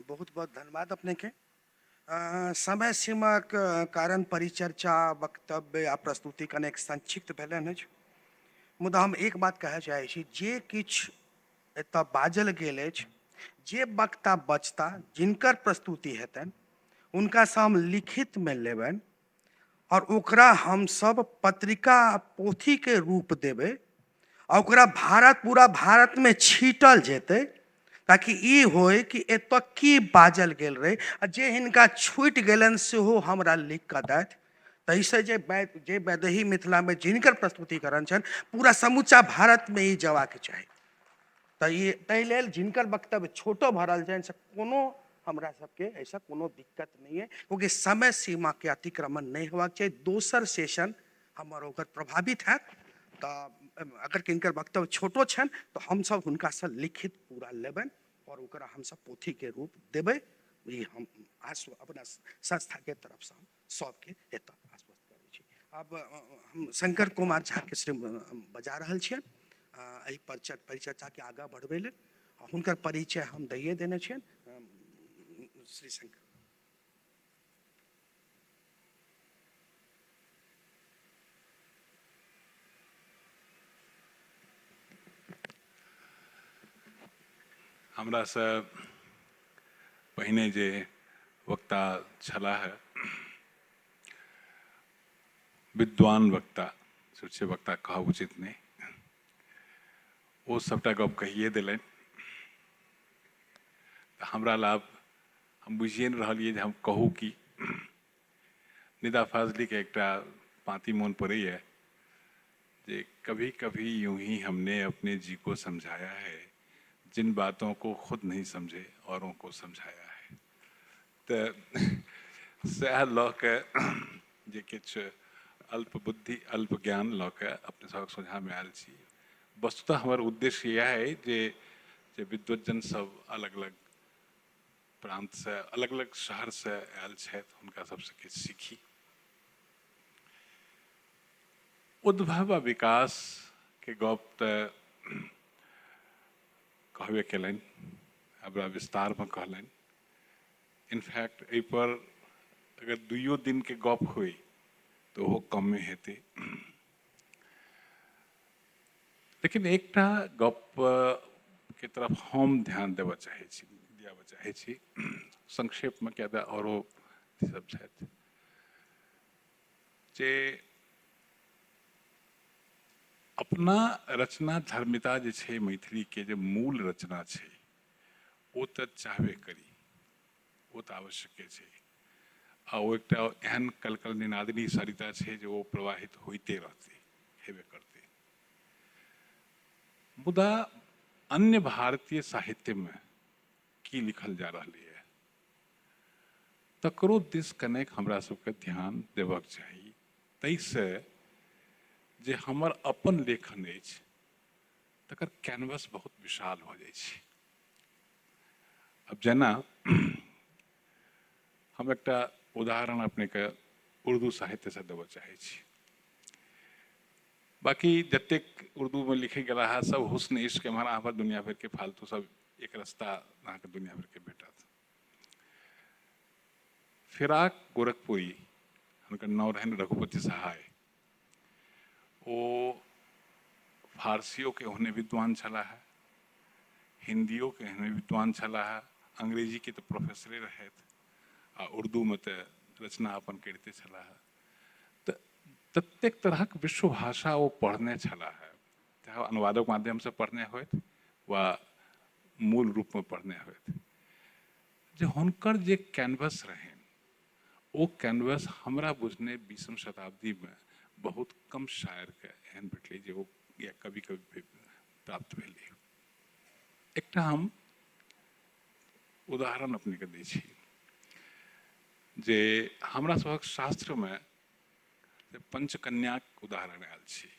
बहुत बहुत धन्यवाद अपनेके। समय सीमाक कारण परिचर्चा, वक्तव्य आ प्रस्तुति कनेक संक्षिप्त भेलनि अछि, मुदा हम एक बात कहय चाहै छी, जे किछु एतऽ बाजल गेल अछि, जे वक्ता बचता, जिनकर प्रस्तुति हेतनि, हुनकासँ हम लिखितमे लेबनि आओर ओकरा हमसभ पत्रिका आ पोथीके रूप देबै आ ओकरा भारत पूरा भारतमे छीटल जेतै, ताकि ई होय कि एतऽ की बाजल गेल रहै। आ जे हिनका छूटि गेलनि सेहो हमरा लिख कऽ दैथ। ताहिसँ जे जे वैदेही मिथिलामे जिनकर प्रस्तुतिकरण छनि, पूरा समूचा भारतमे ई जयबाक चाही। तऽ ई ताहि लेल जिनकर वक्तव्य छोटो भऽ रहल छनि से कोनो हमरा सबके एहिसँ कोनो दिक्कत नहि अइ, क्योंकि समय सीमाके अतिक्रमण नहि होबाक चाही। दोसर सेशन हमर ओकर प्रभावित हैत। तऽ अगर किनकर वक्तव्य छोटो छनि तऽ हमसब हुनकासँ लिखित पूरा लेबनि आओर ओकरा हमसब पोथीके रूप देबै। ई हम अपना संस्थाके तरफसँ हम सबके एतऽ आश्वस्त करै छी। आब हम शंकर कुमार झाके श्री बजा रहल छियनि एहि परिचर्चाके आगाँ बढ़बै लेल। हुनकर परिचय हम दैए देने छियनि। श्री शंकर। हमरासँ पहिने जे वक्ता छलाह, विद्वान वक्ता, सोचे वक्ता कहब उचित नहि, ओ सबटा गप कहिए देलनि। तऽ हमरा लाभ हम बुझिए नहि रहलियै जे हम कहू की। निदा फाजलीके एकटा पाँति मोन पड़ैए जे कभी कभी यूं ही हमने अपने जी को समझाया है, जिन बातों को खुद नहीं समझे औरों को समझाया है। तऽ सएह लऽ कऽ जे किछु अल्प बुद्धि अल्प ज्ञान लऽ कऽ अपने सभक सोझाँमे आयल छी। वस्तुतः हमर उद्देश्य इएह अइ जे जे विद्वज्जन सब अलग अलग प्रान्तसँ अलग अलग शहरसँ आयल छथि, हुनका सबसँ किछु सीखी। उद्भव आ विकासके गप तऽ कहबे केलनि आ बड़ा विस्तारमे कहलनि। इनफैक्ट एहिपर अगर दुइयो दिनके गप होइ तऽ ओहो कमे हेतै। लेकिन एकटा गप के तरफ हम ध्यान देबऽ चाहै छी, दियाबऽ चाहै छी संक्षेपमे, किया तऽ औरो सब छथि, जे अपना रचना धर्मिता जे छै, मैथिलीके जे मूल रचना छै, ओ तऽ चाहबे करी, ओ तऽ आवश्यके छै। आ ओ एकटा एहन कलकल निनादिनी सरिता छै जे ओ प्रवाहित होइते रहतै, हेबे करतै। मुदा अन्य भारतीय साहित्यमे की लिखल जा रहलैए तकरो दिस कनेक हमरा सबके ध्यान देबक चाही, ताहिसँ जे हमर अपन लेखन अछि तकर कैनवस बहुत विशाल भऽ जाइ छै। आब जेना हम एकटा उदाहरण अपनेके उर्दू साहित्यसँ देबऽ चाहै छी। बाकी जतेक उर्दूमे लिखै गेला है सब हुस्न इश्क एम्हर आम्हर दुनिया भरिके फालतू सब एक रास्ता अहाँके दुनिया भरिके भेटत। फिराक गोरखपुरी, हुनकर नाम रहनि रघुपति सहाय, ओ फारसियोके ओहने विद्वान छलाह, हिन्दियोके एहने विद्वान छलाह, अंग्रेजीके तऽ प्रोफेसरे रहथि आ उर्दूमे तऽ रचना अपन करिते छलाह। तऽ ततेक तरहक विश्व भाषा ओ पढ़ने छलाह, चाहे अनुवादक माध्यमसँ पढ़ने होथि वा मूल रूपमे पढ़ने होथि, जे हुनकर जे कैनवस रहनि ओ कैनवस हमरा बुझने 20म शताब्दीमे बहुत कम शायरके एहन भेटलै जे ओ या कवि कवि प्राप्त भेलै। एकटा हम उदाहरण अपनेके दै छी जे हमरा सभक शास्त्रमे पंचकन्याक उदाहरण आयल छै,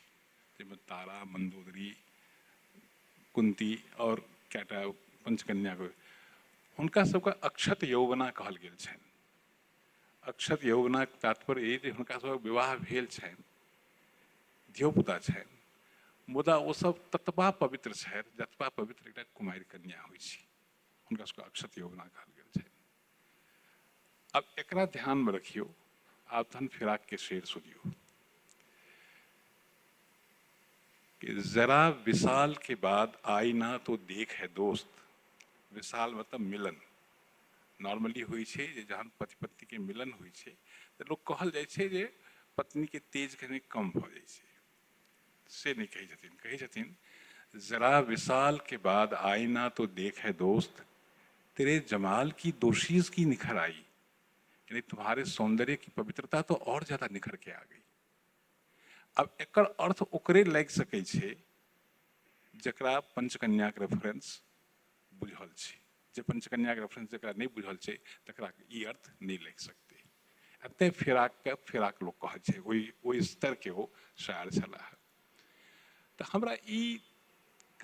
जाहिमे तारा, मंदोदरी, कुंती आओर कएटा पंचकन्याके हुनका सबके अक्षत यौवना कहल गेल छनि। अक्षत यौवनाक तात्पर्य ई जे हुनका सबक विवाह भेल छनि, धियोपुता छनि, मुदा ओ सब ततबा पवित्र छथि जतबा पवित्र एकटा कुमारि कन्या होइ छै। हुनका सबके अक्षत यौवना कहल गेल छै। आब एकरा ध्यानमे रखियौ, आब तहन फिराकके शेर सुनियौ कि जरा विशाल के बाद आई ना तो देख है दोस्त। विशाल मतलब मिलन। नॉर्मली होइ छै जे जहन पति पत्नीके मिलन होइ छै तऽ लोक कहल जाइ छै जे पत्नीके तेज कनि कम भऽ जाइ छै, से नहि कहै छथिन, कहै छथिन जरा विशाल के बाद आई ना तो देख है दोस्त, तेरे जमाल की दोशीज की निखर आई, यानी तुम्हारे सौंदर्य की पवित्रता तो और ज्यादा निखर के आ गई। अब एकर अर्थ ओकरे लागि सकै छै जकरा पंचकन्याके रेफरेंस बुझल छै। जे पंचकन्याके रेफरेंस जकरा नहि बुझल छै तकरा ई अर्थ नहि लागि सकतै। आ तेँ फिराकके फिराक लोक कहै छै, ओहि स्तरके ओ शायर छलाह। तऽ हमरा ई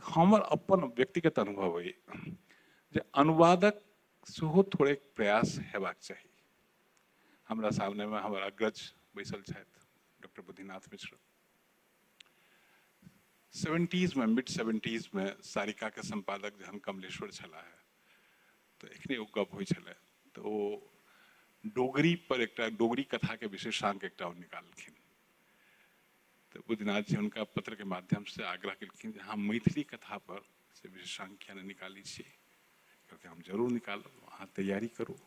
हमर अपन व्यक्तिगत अनुभव अइ जे अनुवादक सेहो थोड़ेक प्रयास हेबाक चाही। हमरा सामनेमे हमर अग्रज बैसल छथि डॉक्टर बुद्धिनाथ मिश्र। 70s में, मिड 70s में सारिकाके सम्पादक जहन कमलेश्वर छलाह तऽ एखने ओ गप होइ छलै तऽ ओ डोगरी पर एकटा डोगरी कथाके विशेषांक एकटा ओ निकाललखिन। तऽ बुद्धिनाथ जी हुनका पत्रके माध्यमसँ आग्रह केलखिन जे अहाँ मैथिली कथा पर से विशेषांक किया नहि निकालै छियै? कहलकै हम जरूर निकालब, अहाँ तैयारी करू।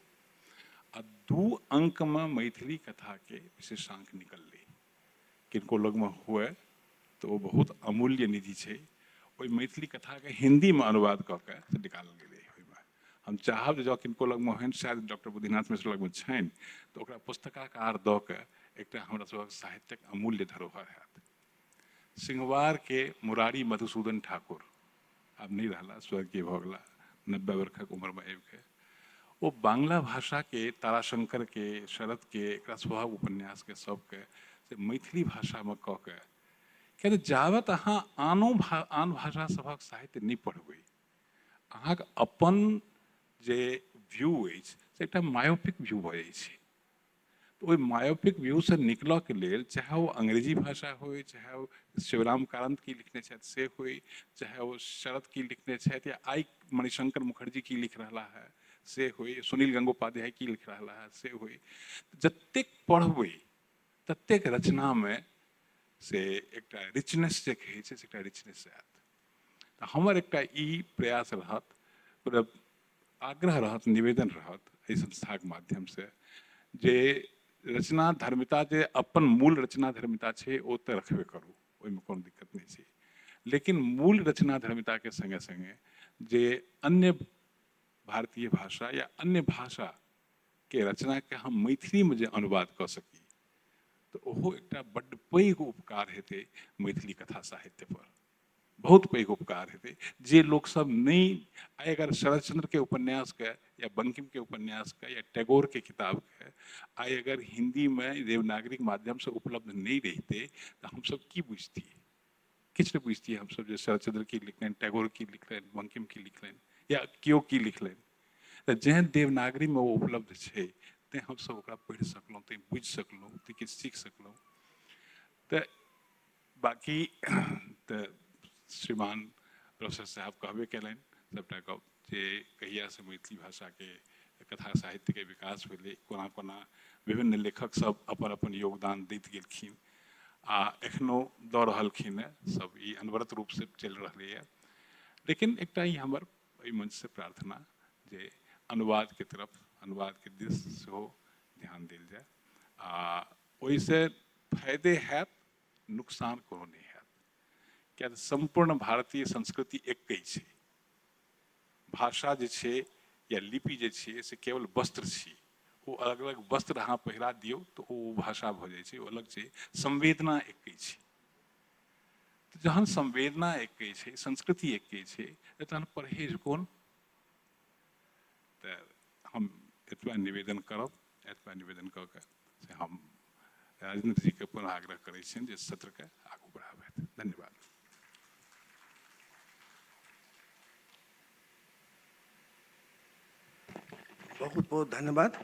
आ 2 अंकमे मैथिली कथाके विशेषांक निकललै। किनको लगमे हुए तऽ ओ बहुत अमूल्य निधि छै। ओहि मैथिली कथाके हिन्दीमे अनुवाद कऽ के से निकालल गेलै। ओहिमे हम चाहब जे जँ किनको लगमे होइन, शायद डॉक्टर बुद्धिनाथ मिश्र लगमे छनि, तऽ ओकरा पुस्तकाकार दऽ के एकटा हमरा सभक साहित्यक अमूल्य धरोहर हैत। सिंहवारके मुरारी मधुसूदन ठाकुर आब नहि रहला, स्वर्गीय भऽ गेला 90 वर्षक उम्रमे आबिके। ओ बांग्ला भाषाके ताराशंकरके, शरदके, एकरा स्वभाव उपन्यासके सबके से मैथिली भाषामे कऽ के, किया तऽ जाबत अहाँ आन भाषा सभक साहित्य नहि पढ़बै, अहाँके अपन जे व्यू अछि से एकटा मायोपिक व्यू भऽ जाइ छै। तऽ ओहि मायोपिक व्यूसँ निकलऽके लेल चाहे ओ अंग्रेजी भाषा होइ, चाहे ओ शिवराम कारंत की लिखने छथि से होइ, चाहे ओ शरद की लिखने छथि या आइ मणिशंकर मुखर्जी की लिख रहला है से होइ, सुनील गंगोपाध्याय की लिख रहला है से होइ, जतेक पढ़बै ततेक रचनामे से एकटा रिचनेस जे कहै छै से एकटा रिचनेस आयत। तऽ हमर एकटा ई प्रयास रहत, मतलब आग्रह रहत, निवेदन रहत एहि संस्थाके माध्यमसँ जे रचना धर्मिता जे अपन मूल रचना धर्मिता छै ओ तऽ रखबे करू, ओहिमे कोनो दिक्कत नहि छै, लेकिन मूल रचना धर्मिताके सङ्गे सङ्गे जे अन्य भारतीय भाषा या अन्य भाषाके रचनाके हम मैथिलीमे जे अनुवाद कऽ सकी तऽ ओहो एकटा बड्ड पैघ उपकार हेतै मैथिली कथा साहित्य पर, बहुत पैघ उपकार हेतै। जे लोकसब नहि आइ अगर शरदचंद्रके उपन्यासके या बंकिमके उपन्यासके या टैगोरके किताबके आइ अगर हिन्दीमे देवनागरीके माध्यमसँ उपलब्ध नहि रहितै तऽ हमसब की बुझतियै? किछु नहि बुझतियै हमसब जे शरदचंद्र की लिखलनि, टैगोर की लिखलनि, बंकिम की लिखलनि या केओ की लिखलनि। तऽ जेहन देवनागरीमे ओ उपलब्ध छै तेँ हमसब ओकरा पढ़ि सकलहुँ, तेँ बुझि सकलहुँ, तेँ किछु सीख सकलहुँ। तऽ बाकी तऽ श्रीमान प्रोफेसर साहब कहबे कयलनि सबटा गप जे कहियासँ मैथिली भाषाके कथा साहित्यके विकास भेलै, कोना कोना विभिन्न लेखक सब अपन अपन योगदान दैत गेलखिन आ एखनो दऽ रहलखिन हेँ, सब ई अनवरत रूपसँ चलि रहलैए। लेकिन एकटा ई हमर एहि मंचसँ प्रार्थना जे अनुवादके तरफ, अनुवादके दिस सेहो ध्यान देल जाय आ ओहिसँ फायदे हैत, नुकसान कोनो नहि हैत। किया तऽ सम्पूर्ण भारतीय संस्कृति एके छै। भाषा जे छै या लिपि जे छै से केवल वस्त्र छी, ओ अलग अलग वस्त्र अहाँ पहिरा दियौ तऽ ओ भाषा भऽ जाइ छै, ओ अलग छै। संवेदना एके छै। तऽ जहन संवेदना एके छै, संस्कृति एके छै, तऽ तहन परहेज कोन? तऽ हम एतबा निवेदन करब, एतबा निवेदन कऽ के से हम राजेंद्र जी के पुनः आग्रह करै छियनि जे सत्रके आगू बढ़ाबथि। धन्यवाद। बहुत बहुत धन्यवाद।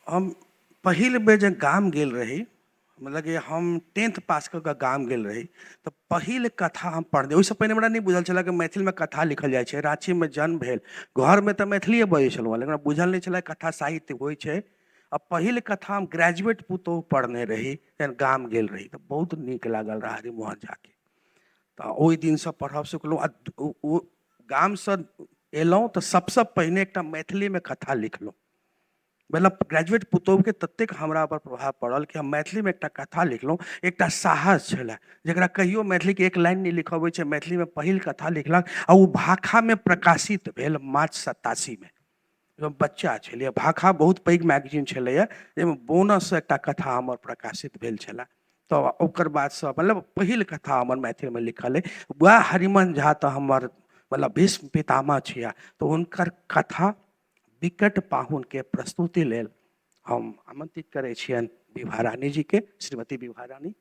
हम पहिल बेर जे गाम गेल रही मतलब कि हम टेंथ पास कऽ कऽ गाम गेल रही तऽ पहिल कथा हम पढ़ने। ओहिसँ पहिने हमरा नहि बुझल छलै कि मैथिलीमे कथा लिखल जाइ छै। राँचीमे जन्म भेल, घरमे तऽ मैथिलीए बजै छलहुँ, लेकिन हमरा बुझल नहि छलै कथा साहित्य होइ छै। आ पहिल कथा हम ग्रेजुएट पुतोहु पढ़ने रही जहन गाम गेल रही, तऽ बहुत नीक लागल रहै हरिमोहन झाके। तऽ ओहि दिनसँ पढ़ब सिखलहुँ आ ओ गामसँ एलहुँ तऽ सबसँ पहिने एकटा मैथिलीमे कथा लिखलहुँ। मतलब ग्रेजुएट पुतोहुके ततेक हमरा पर प्रभाव पड़ल कि हम मैथिलीमे एकटा कथा लिखलहुँ। एकटा साहस छलै जकरा कहियो मैथिलीके एक लाइन नहि लिखऽ अबै छै, मैथिलीमे पहिल कथा लिखलक आ ओ भाखामे प्रकाशित भेल मार्च 87मे। जब बच्चा छलियै, भाखा बहुत पैघ मैगजीन छलैए, जाहिमे बोनससँ एकटा कथा हमर प्रकाशित भेल छलए। तऽ ओकर बादसँ मतलब पहिल कथा हमर मैथिलीमे लिखल अइ। वएह हरिमोहन झा तऽ हमर मतलब भीष्म पितामह छिया, तऽ हुनकर कथा विकट पाहुनके प्रस्तुति लेल हम आमंत्रित करै छियनि विभा रानी जीके, श्रीमती विभा रानी।